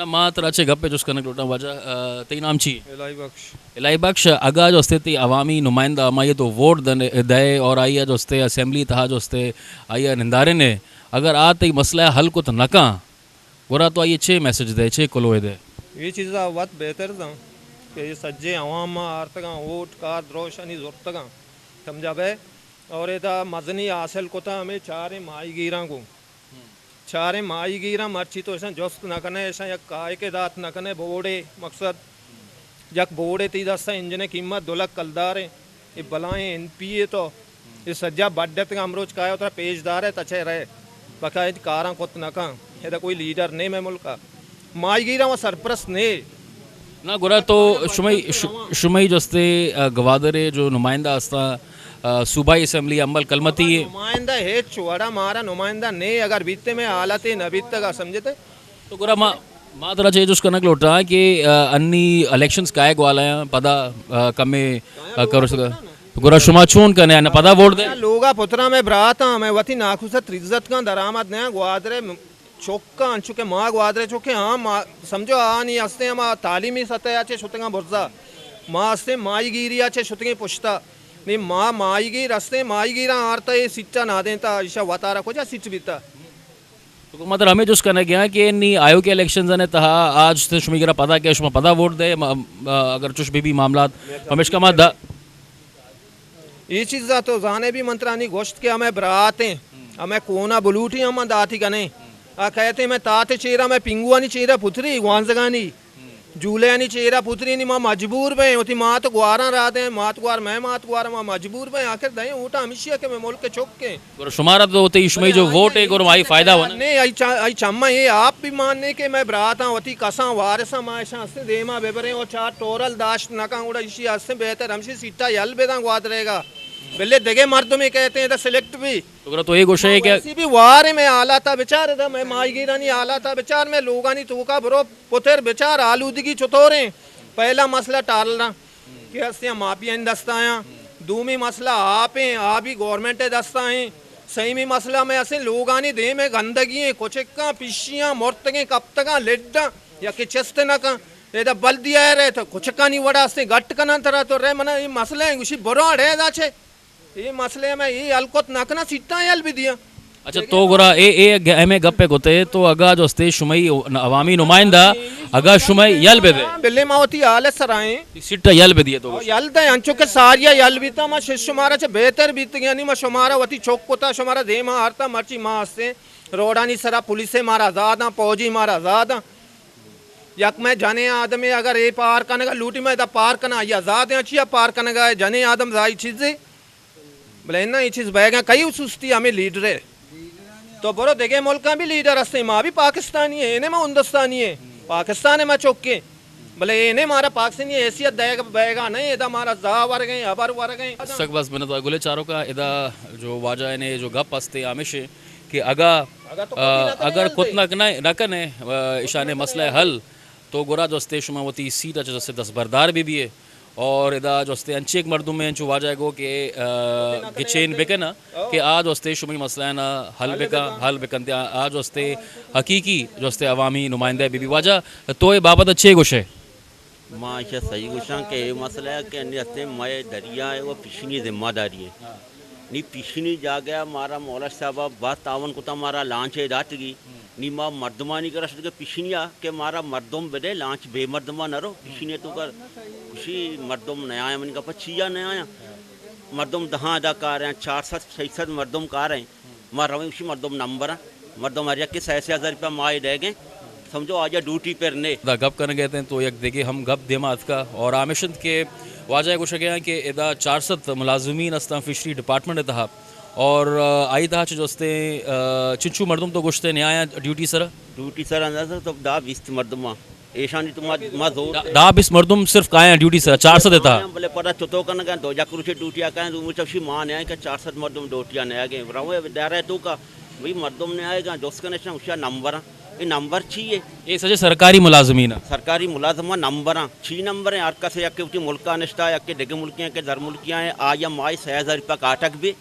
ما ترا چے گپے جست کنگ لوٹاں واجہ، آ، تئی نام چی؟ الہی بخش۔ الہی بخش، اگاں جو استے تئی عوامی نمائندہ ہمائی تو ووٹ دن-، دئے اور آئی جو استے اسمبلی تہا جو استے آئی نندارے نے، اگر آ تئی مسئلہ حل کت نہ کاں، گڑا تو آئی چے میسج دئے، چے کلوہ دئے؟ اے چیزا وت بہتر زان کہ اے سجے عوام ما آرتگاں، ووٹ کار دروشانی زرتگاں، سمجھا بے؟ اور ادا مزنی حاصل کتا ہمیں چاریں ماہی گیراں کو۔ چاریں ماہی گیراں مرچی تو اشاں جست نہ کنے، اشاں یک کائکے دات نہ کنے، بورڈے مقصد یک بورڈے تی دستا انجن قیمت دو لکھ کلدار ہے، اے بلائیں این پی اے تو اے سجا بڈت کا امروچ کایا ترا پیش دار ہے تچے رہے، بقا ہچ کاراں کت نہ کن، ادا کوئی لیڈر نہیں میں ملکا۔ ماہی گیراں وہ سرپرست نہیں۔ نہ، گڑا تو شمئی، ش-، شمئی جو استے، آ، گوادر جو نمائندہ ہستا، آ، صوبائی اسمبلی امبل کلمتی ہے۔ نمائندہ ہچ وڑا مارا نمائندہ نہیں، اگر بیتے میں حالت ہی نہ بیتگا، سمجھتے؟ تو گڑا ما، ما ترا چے جست کنگ لوٹاں کہ، آ، انی الیکشنز کائے گوالا ہیں، پدا، آ، کمے، آ، کرو سکا۔ گڑا شما چون کنے، نہ پدا ووٹ دے؟ لوگا پترا میں براتاں، میں وتی ناخوسا ترزت کن درآمد نہ گوادرے چکاں، انچو کہ ما گوادر ء چکے، ہاں، ما سمجھو آنی ہستیں ہما تعلیمی سطح ء چہ شتگاں برزا، ما ہستیں ماہی گیری ء چہ شتگیں پشتا۔ نی ما ماہی گیر ہستیں، ماہی گیراں آرتا اے سیٹ ء نادینتا، ایشا وتارا کجا سیٹ بیتا؟ تو ما ترا ہمیں جست کنگ گیا کہ نی آیوکیں الیکشنز نے تہا آج سے شمی گرا پدا کہ شما پدا ووٹ دے، ما-، اگر چش بی بی معاملات، پمیشکا ما دا اے چیزا تو زانے بھی من ترانی گوشت کہ ہمیں برات ہیں، ہمیں کونا بلوٹی ہم داتی کنے۔ آ کہتے میں تاتے چیرا، میں پنگوانی چیرا پتری، وانزگانی، جولیانی چیرا پتری، نی ما مجبور بیں، وتی مات گواراں را دیں، مات گوار میں مات گوار، ما مجبور بیں، آخر دیں اوٹا ہمیشی ہے کہ میں ملک چک کے۔ گڑا شمارا تو وتی شمئی جو ووٹ ہے، گڑا آئی فائدہ ہونا۔ نہیں، آئی چا-، آئی چما یہ آپ بھی ماننے کہ میں براتاں، وتی کساں وارثاں، ما اشاں ہستیں دیما ببریں اور چار ٹورل داشت نہ کن، گڑا اشی ہستیں بہتر ہمشی سیٹا یل بداں گوادرے گا۔ بلے دگہ مردمے کہتے ہیں، دا سلیکٹ بھی۔ تو گڑا تو اے گوشے کہ ویسی بھی وارے میں حالاتا بچار، دا میں ماہیگیرانی حالاتا بچار، میں لوگانی توکا برو پتر بچار، آلودگی چطور ہیں۔ پہلا مسئلہ ٹارلنا کہ ہستیاں مافیا ہیں دستا ہیں۔ دومی مسئلہ آپ ہیں، آ بھی گورنمنٹ دستا ہیں۔ سیمی مسئلہ میں اسیں لوگانی دیم گندگی ہیں، کچکاں، پشیاں، مرتگیں، کپتگاں، لڈاں، یا کہ چست نہ کن۔ ادا بلدی آئے رہے تو کچکانی وڑا ہستیں گٹ کناں ترا تو رہے منا یہ مسئلہ ہیں، گوشی برو اڑے دا چے۔ اے مسئلہ ء مئے اے حل کت نہ کناں، سیٹاں یل بہ دیاں۔ اچھا، تو گڑا اے، اے گ-، ہمے گپ ء کت ئے، تو اگاں جو استے شمئی عوامی نمائندہ، اگاں شمئی یل بہ دے۔ بلے ما وتی حال ء سرا ایں۔ سیٹ ء یل بہ دیے تو۔ یل دے، انچو کہ ساریا یل بیتا، ما شش شمارا چہ بہتر بیتگ، یعنی ما شمارا وتی چک کتا، شمارا دیما آرتا، مرچی ما ہستیں روڈانی سرا، پولیس مارا زاداں، پوجی مارا زاداں۔ یک مئے جنیں آدمے اگر اے پار کنگا لوٹی، مئے دا پار کناں، یا زادیں چیا پار کنگا، جنیں آدم زائی چیزے۔ بلے اناں اے چیز بئیگاں کئی سستی ہمے لیڈر ء۔ تو برو دگہ ملکاں بھی لیڈر ہستیں، ما بھی پاکستانی ہیں، اینے ما ہندوستانی ہیں، پاکستان ء ما چکیں۔ بلے اینے مارا پاکستانی حیثیت دئیگ بئیگا نہیں، ادا مارا زا ورگیں، ہبر ورگیں۔ سک بس منت وار گلے چاروکا، ادا جو واجہ نے جو گپ ہستے ہمیشے کہ اگا، اگر تو آ، کتی نہ کنے اگر حل کت دے۔ نہ کنے، نہ کنے، آ، ایشانے مسئلہ حل، تو گڑا جو استے شما وتی سیٹ ء چہ دست بردار بہ بیئے۔ اور ادا جو استے انچیں یک مردمے انچو واجہ گو کہ، آ، گچین بکن کہ آ جو استے شمئی مسئلہ نا حل بکن، حل بکن تے آ، آ جو استے حقیقی جو استے عوامی نمائندہ بہ بی۔ واجہ تو اے بابت چے گوشے؟ ما ایشا صحیح گوشاں کہ اے مسئلہ ہے کہ انی ہستیں مئے دریا ہے وہ پشنی ذمہ داری ہے۔ نی پشنی جاگہ مارا مولش صاحب بہت تعاون کتا، مارا لانچ ہے داتگی۔ نی ما مردمانی کرا شد کہ پشنیا کہ مارا مردم بدے، لانچ بے مردما نہ رو۔ پشنی تو کر خوشی مردم نہ آیا، من گپا چیا نہ آیا۔ مردم دہاں ادا کار ہیں، چار سد شش سد مردم کار ہیں۔ ما رویں گوشی مردم نمبر، مردم ہر یکے سئے سئے ہزار روپیہ ماہے دئیگیں۔ سمجھو آجا ڈیوٹی پر نے۔ دا گپ کنگ ء اتیں تو یک دگہ ہم گپ دیما اتکا اور آ ہمیش انت کہ واجہ ء گوشگ ء آں کہ ادا چار سد ملازمین استاں فشری ڈپارٹمنٹ ء تہا اور، آ، آئی تہا چہ جو استیں، آ، چنچو مردم تو گوشتے نیایاں ڈیوٹی سرا؟ ڈیوٹی سرا نہ تو دہ بیست مردم آں۔ ایشانی تو ما، ما زور دہ، دہ بیست مردم صرف کایاں ڈیوٹی سرا، چار سد ء تہا۔ بلے پدا چتو کنگ ء انت، دو یک روچے ڈیوٹی ء کایاں، زومو چوشی ما نیاں کہ چار سد مردم ڈیوٹی ء نیاگیں۔ رویں ادارہ ء توکا، بھئی مردم نیاگاں، جست کن اشاں، اشاں نمبر آں۔ اے نمبر چی ہے؟ اے سجے سرکاری ملازمین آں۔ سرکاری ملازم آں، نمبر آں۔ چی نمبر ہیں؟ ہر کس یکے وتی ملک ء نشتا، یکے دگہ ملکی ہیں، یکے در ملکی ہیں، آیا ماہی سئے ہزار روپیہ کاٹگ بی،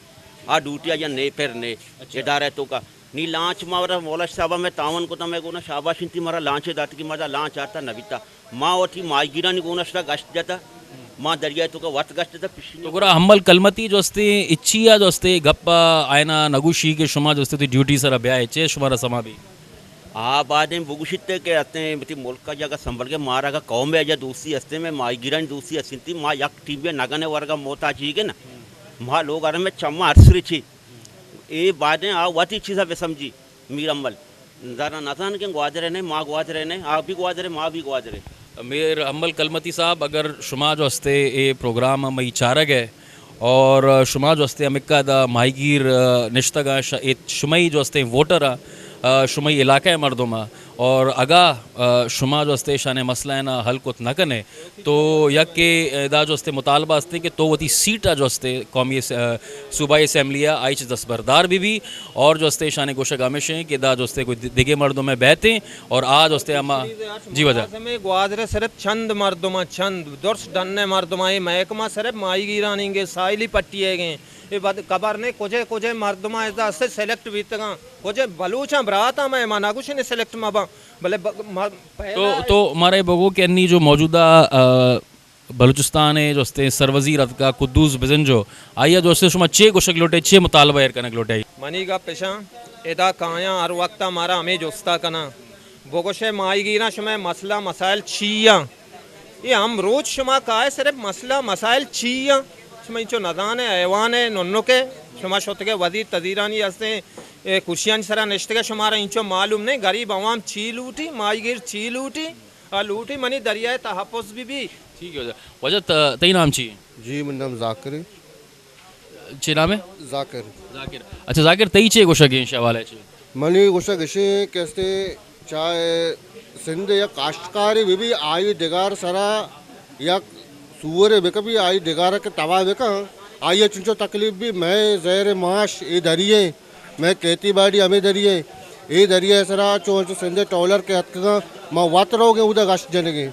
آ ڈیوٹی آیا نے پر نے ادارہ ء توکا۔ نی لانچ ما ورا مولش صاحب ءَ مئے تعاون کتا، مئے گونا شاباش انتی، مارا لانچ داتگی، ما دا لانچ آرتا نہ بیتا۔ ما وتی ماہیگیرانی گونا شتا گشت جتا، ما دریا توکا وت گشت جتا، پشی تو گڑا ہمل کلمتی جو استے، اچی آ جو استے، گپ آئینا نگوشی کہ شما جو استے وتی ڈیوٹی سرا بیائے، چے شمارا سما بی؟ آ بادیں بگوشیت کہ اتیں وتی ملک ءَ جگہ سنبھل کے، مارا اگا قوم ءَ یا دوستی ہستے، میں ماہیگیرانی دوستی ہستی، ما یک ٹیم ءَ نگن ورگا محتاج ہی گے نا۔ ما لوگ ارے میں چما ارسری چی۔ اے بادیں آ وتی چیزا بہ سمجھی۔ میر امل زرا نزان کہ گوادر نے، ما گوادر نے، آ بھی گوادر، ما بھی گوادر۔ میر امل کلمتی صاحب، اگر شما جو ہستے اے پروگرام مئی چارگ ہے، اور شما جو ہستے ہمکا دا ماہیگیر، آ، نشتگ آ، ش-، اے شمئی جو ہستے ووٹر آ، آ، شمئی علاقہ مردم آ، اور اگا، آ، شما جو ہستے شانے مسئلہ نا حل کت نہ کنے، تو یک کہ ادا جو ہستے مطالبہ ہستے کہ تو وتی سیٹ آ جو ہستے قومی اس-، آ، صوبائی اسمبلی آ آئی چ دستبردار بہ بی، اور جو ہستے شانے گوشگ ہمیش ہیں کہ دا جو ہستے کوئی دگے مردم ہے بیتے، اور آ جو ہستے ہما، جی واجہ۔ ملازم گوادر صرف چند مردم، چند درس ڈن مردم، اے محکمہ صرف ماہیگیرانی گے، ساحلی پٹی ہے گے۔ اے بد خبر نے کجے کجے مردم ادا سے سلیکٹ بیتگاں، کجے بلوچاں براتاں، میں ما نگوشنے سلیکٹ مباں، بلے ب-، م-، تو، پہلا تو مارے بگو کہ انی جو موجودہ، آ، بلوچستان ءِ جو استے سروزیر اتکا قدوس بزنجو، آئی ءَ جو استے شما چے گوشگ لوٹے، چے مطالبہ ایر کنگ لوٹے؟ منی گپ اشاں، ادا کایاں ہر وقت ءَ مارا ہمے جستا کناں، بگوشے ماہیگیراں شمئے مسئلہ مسائل چی آں؟ اے ہم روچ شما کائے صرف مسئلہ مسائل چی آں؟ شما انچو نزانے، حیوانے، ننکے، شما شتگے وزیر تزیرانی ہستیں، اے کرسیانی سرا نشتگے، شمارا انچو معلوم نہیں، غریب عوام چی لوٹی، ماہیگیر چی لوٹی؟ آ لوٹی منی دریائے تحفظ بہ بی۔ ٹھیک ہے واجہ۔ واجہ ت-، تئی نام چی؟ جی، منی نام ذاکر ہے۔ چی نام ہے؟ ذاکر۔ ذاکر۔ اچھا ذاکر، تئی چے گوشگ ہے اش حوالہ چی؟ منی گوشگ اش ہے کہ استے چاہے سندھ یک کاشتکارے بہ بی، آئی ڈگار سرا یک سورے بکپی، آئی ڈگار کہ تباہ بکن، آئی چنچو تکلیف بی، مئے زیر معاش اے دریائے، مئے کھیتی باڑی ہمے دریائے، اے دریائے سرا چو انچو سندھ ٹولر کہ اتکگاں، ما وت روگیں اودا گشت جنگیں۔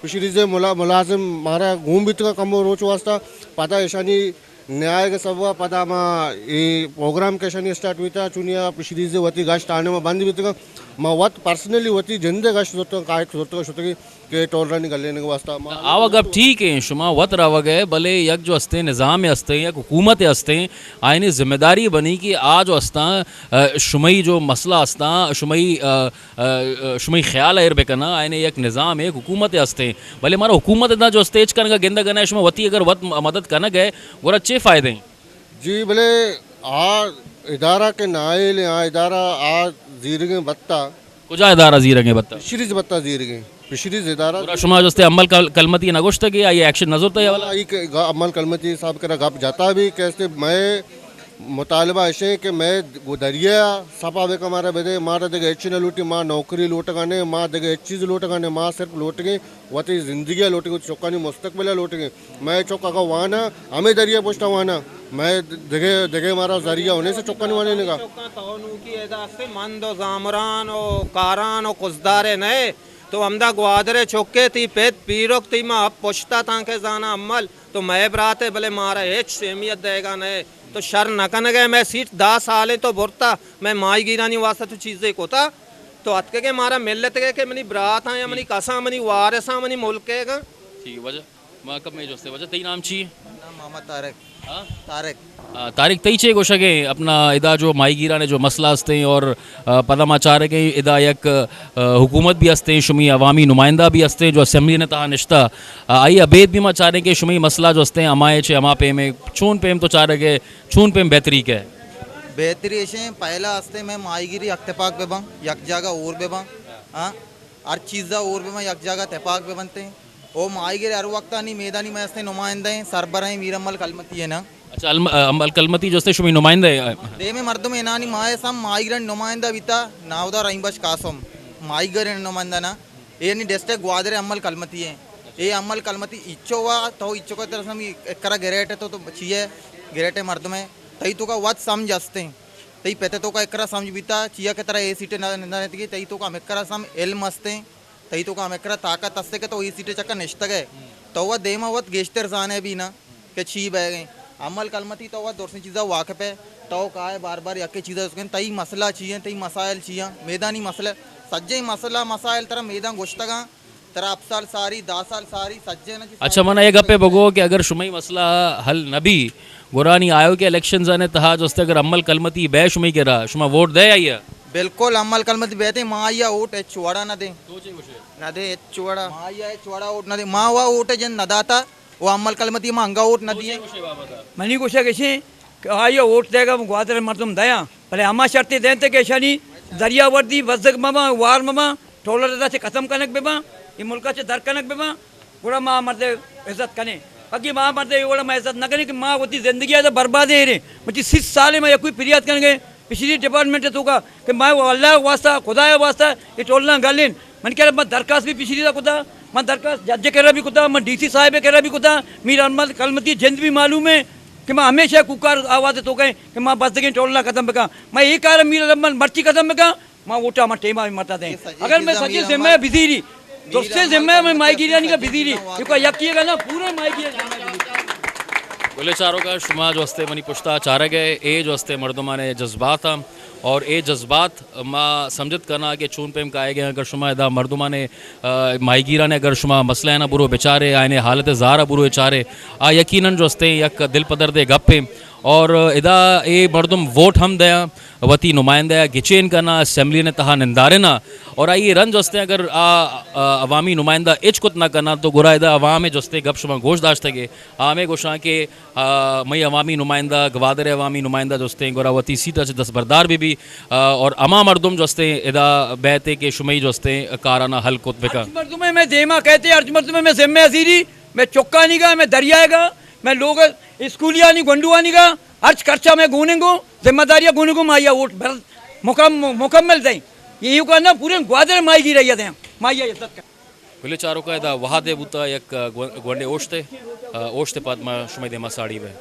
فشریز ملا-، ملازم مارا گون بیتگاں کمو روچ واسطہ، پدا اشانی نیائگ سبب پدا ما اے پروگرام کہ اشانی اسٹارٹ بیتا، چونیا فشریز وتی گشت آنے ما بند بیتگاں، ما وت پرسنلی وتی جندے گشت زرتگاں، کائک زرتگاں شتگی۔ کہ ٹولرانی گلینگ واسطہ ما آوا گپ ٹھیک ہے، شما وت روگ ہے، بلے یک جو استے نظام استے، یک حکومت استے، آئینی ذمہ داری بنی کہ آ جو استاں، آ، شمئی جو مسئلہ استاں، شمئی، آ، آ، شمئی خیال ایر بکنا، آئینے یک نظام ہے، یک حکومت استے، بلے مارا حکومت دا جو استے اچ کنگا گندگ نہ، شما وتی اگر وت م-، مدد کنگ ہے، گورا چے فائدے ہیں؟ جی، بلے آ ادارہ کہ نائل ہیں، آ ادارہ آ زیرگیں بتا۔ کجا ادارہ زیرگیں بتا؟ فشریز بتا زیرگیں۔ فشریز ادارہ۔ گڑا شما جستے عمل کل-، کلمتی نہ گوشتگ کہ آئی ایکشن نہ زرتگ یا والا؟ آئی کہ گا-، عمل کلمتی صاحب کرا گپ جتا بھی کہ استے مئے مطالبہ اشیں کہ مئے گو دریا صفا بکن، مارا بدے، مارا دگہ ہچ نہ لوٹی، ما نوکری لوٹگانے، ما دگہ ہچ چیز لوٹگانے، ما صرف لوٹگیں وتی زندگی ء لوٹگیں، وتی چکانی مستقبل ء لوٹگیں۔ مئے چک اگاں واناں، ہمے دریا پشت ء واناں۔ مئے دگہ، دگہ مارا ذریعہ ہونے سے چکانی وانینگا۔ چکاں تو نوکی ادا است مند و زامران و کاران و کزدارے نئے۔ تو ہمدا گوادر ء چکے، تی پت پیرک، تی ما پشتا تانکہ زاناں عمل۔ تو مئے برات ء، بلے مارا ہچ اہمیت دئیگا نئے۔ تو شر نہ کنگے، مئے سیٹ دہ سالیں تو برتا، مئے ماہی گیرانی واسطہ تو چیزے کتا۔ تو اتکگے مارا ملتگے کہ منی براتاں یا منی کساں، منی وارثاں، منی ملکے گاں۔ ٹھیک ہے، واجہ۔ ما کم میں جوستے، واجہ، تئی نام چی؟ نام محمد طارق۔ ہاں؟ طارق۔ آ، طارق، تئی چے گوشگے اپنا ادا جو ماہی گیران جو مسئلہ ہستے اور، آ، پدا ما چارے کہ ادا یک، آ، حکومت بھی ہستے، شمی عوامی نمائندہ بھی ہستے جو اسمبلی نے تہا نشتا۔ آ، آئی ابید بھی ما چارے کہ شمی مسئلہ جو ہستے ہمائے چے ہما پیم، چون پیم تو چارے کہ چون پیم بہتری کئے؟ بہتری ایشیں، پہلا ہستے میں ماہی گیری یک تپاک بہ باں، یک جاگہ اور بہ باں۔ ہاں، ہر چیزا اور بہ باں، یک جاگہ تپاک بہ بنتے۔ او ماہی گیر ہر وقت آنی میدانی میں ہستے نمائندہ ہیں، سربراہ ہیں، میر امل کلمتی ہے نا۔ اچھا، الم-، امل کلمتی جو ہستے شمی نمائندہ ہے؟ دیمے مردم انانی ماہ سم ماہی گیرانی نمائندہ بیتا، ناودا رحیم بخش قاسم، ماہی گیر نمائندہ نا۔ اے نی ڈسٹرکٹ گوادر امل کلمتی ہے۔ اے امل کلمتی اچو وا تو اچو کو طرف سم کرا گریٹ ہے تو، تو چیئے گریٹ مردم ہے۔ تئی توکا وت سمجھ ہستیں۔ تئی پت توکا اکرا سمجھ بیتا، چیا کہ ترا اے سیٹ نہ، نہ رہتی، تئی توکا ہم اکرا سم علم ہستیں، تئی توکا ہم اکرا طاقت ہستے کہ تو اے سیٹ چکا نشتگ ہے۔ تو وت دیما وت گیشتر زانے بھی نا کہ چی بہ گئے۔ عمل کلمتی تو وت درسیں چیزا واقف ہے۔ تو کائے بار بار یکے چیزا جست کن، تئی مسئلہ چی ہیں، تئی مسائل چی ہیں، میدانی مسئلہ، سجیں مسئلہ مسائل ترا میدان گوشتگاں، ترا ہپت سال ساری، دہ سال ساری، سجیں نا چی اچھا، ساری من اے گپے بگو کہ اگر شمئی مسئلہ حل نہ بی، گرانی آیوکیں الیکشنز آنے تہا جستے اگر امل کلمتی بے شمئی کرا، شما ووٹ دے آئی ء؟ بالکل، امل کلمتی بیتے، ما آئی ء ووٹ ہچ وڑا نہ دیں۔ تو چے گوشے؟ نہ دیں ہچ وڑا۔ ما آئی ء ہچ وڑا ووٹ نہ دیں۔ ما وا ووٹ جن نہ داتا، و امل کلمتی ما انگا ووٹ نہ تو چے دیے۔ گوشے بابا؟ منی گوشگ اش انت کہ آئی ء ووٹ دیگ ء گوادر ء مردم دیاں، بلے ہما شرطے دینت کہ اشانی دریا وردی بزگ مہ باں، وار مہ باں، ٹولر ادا چہ ختم کنگ بہ باں، اے ملک ء چہ در کنگ بہ باں، گڑا ما مرد ء عزت کنیں۔ بگی ما مرد ء اے وڑ ء ما عزت نہ کنیں کہ ما وتی زندگی ء برباد ایں۔ مرچی سی سال ء ما یکوئی پریات کنگ ء فشری ڈپارٹمنٹ ء توکا کہ ما اللہ ء واسطہ، خدا ء واسطہ اے ٹولناں گلین۔ من کرا من درخواست بھی فشری ء کتا، من درخواست جج ء کرا بھی کتا، من ڈی سی صاحب ء کرا بھی کتا، میر احمد کلمتی جند بھی معلوم ہے کہ ما ہمیشہ کوکار آواز ء توکا ایں کہ ما بزگیں ٹولناں ختم بکاں۔ ما اے کار ء میر احمد مرچی ختم بکاں۔ ما ووٹاں ما ٹیما بھی متا دیں۔ اگر میں سجے ذمہ بزیری، درستے ذمہ میں ماہی گیرانی کا بزیری، یہ کوئی یکی کا نا، پورے ماہی گیرانی ذمہ بزیری۔ بلے چاروکاں، شما جو ہستے منی پشتا چارگ ء، اے جو ہستے مردمانے جذبات ہاں، اور اے جذبات ما سمجھت کرنا کہ چون پیم کائے گئے۔ اگر شما ادا مردمانے، آ، ماہی گیرانے اگر شما مسئلہ ہے نا برو بچارے، آئینے حالت زار برو چارے، آ یقیناً جو ہستے یک دل پدردے گپ ہیں۔ اور ادا اے مردم ووٹ ہم دیاں، وتی نمائندہ ء گچین کناں، اسمبلی ء تہا ننداریناں، اور آئی ء رند جستیں اگر آ، آ، عوامی نمائندہ ہچ کت نہ کناں تو گڑا ادا عوام ء جستیں گپ شما گوش داشتگ ئے۔ آ ہمے گوشاں کہ، آ، مئی عوامی نمائندہ، گوادر ء عوامی نمائندہ جستیں گڑا وتی سیٹ ء چہ دستبردار بہ بی، آ، اور ہما مردم جستیں ادا بیت کہ شمئی جستیں کاراناں حل کت بکن۔ ہرچ مردمے میں دیما کہتے، ہرچ مردمے میں ذمہ زیری، میں چکانی گا، میں دریائے گا، میں لوگ اسکولیانی گونڈوانی گا، ہرچ خرچہ میں گوننگو، ذمہ داری گوننگو، ما آئی ء ووٹ بھر مکم-، مکمل دیں۔ یہ یوں کرنا پورے گوادر ماہی گیر آئی ء دیں، ما آئی ء عزت کریں۔ بلے چاروکاں، ادا وہدے بوتا یک گو-، گونڈے اوشتے، آ، اوشتے پد ما شمئے دیما ساڑی بیں۔